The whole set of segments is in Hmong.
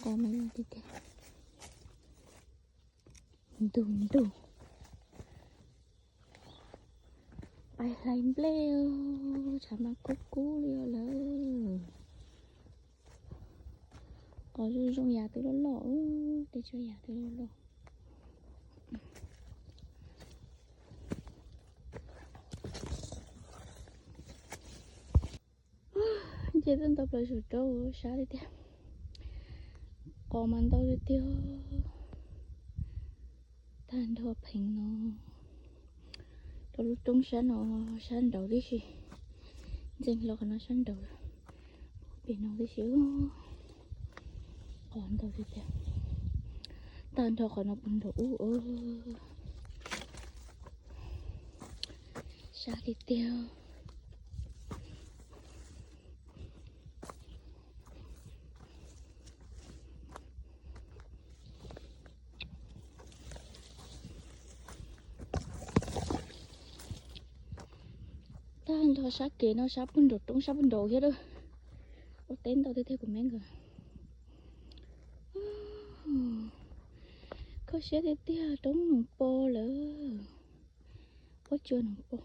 Qos mas zoo tiag tiag. Ntug ntug. Pais hlais nplej, tshav mas kub kub li lawm. Qos zoo zoo, yam twb loj loj, tej tsob yam twb loj loj. Nce tuaj ntau plaws saum roob, sab tiag tiag. Qos mas ntau tiag tiag. Tag nrho pheev no, rau lub roob sab no, sab nraud tib si. Ntxeev hlo qhov no sab nraud, pem no tib si. Qos ntau tiag tiag. Tag nrho qhov no puag nraum ub. Sab tiag tiag. Tag nrho sab kev no, sab puag nraum roob, sab puag nraud thiab lawm. Ua teb ntau tiag tiag kuv me nkawd. Kho siab tiag tiag, roob noog po lawm. Pob tsuas noog po.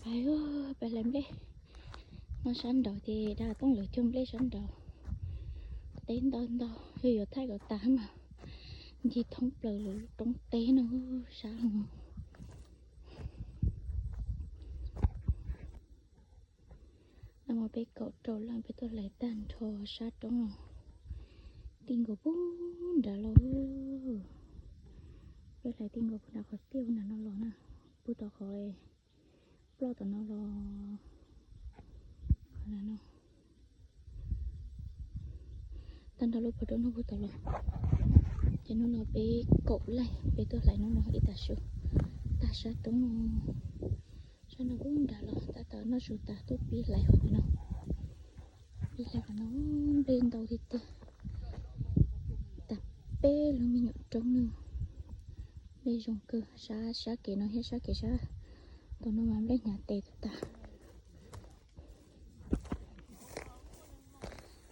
Pais, pais hlais nplej. No sab nraud ces dab tooj lawv cog nplej sab nraud. Teb ntau ntau, yog yuav thaij kom tas mas ncig thoob plaws lub roob teb no sab no. No mas peb kaum rau leej peb tuaj hlais tag nrho sab roob no. Ti nkaus puag nrad los. Peb hlais ti nkaus puag nrad qhov tiaj puag nrad no los na. Puag tom qhov ploj tom no los. Qhov no. Tag nrho lub pov roob no puag tom los. Ces hnub no peb kaum leej peb tuaj hlais hnub no ib tag su, tag sab roob no. Sab no puag nrad los tab tom noj su tas tuaj pib hlais qhov no. Pib hlais qhov no, nplej ntau tiag tiag. Tas peb lub me nyuam roob no. Nplej zoo kawg, sab, sab kev no thiab sab kev sab tom no mas nplej hnyav tes tas tas.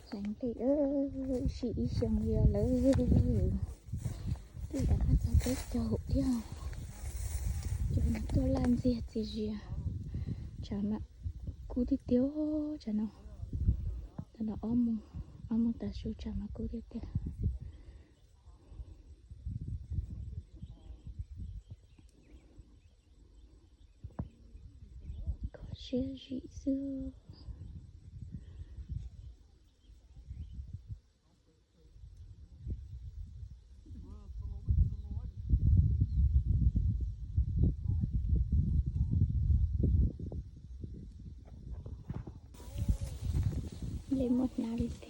Hlais nplej ib sim ib xyoo li lawm. Twb rov qab txog peb caug thiab. Cov no tuaj laj ntxiag txias zias. Tshav mas kub tiag tiag tsam no. Tam no ob moos, ob moos tav su tshav mas kub tiag tiag. Kho siab zim xwb. Nplej muaj hnab li tiag.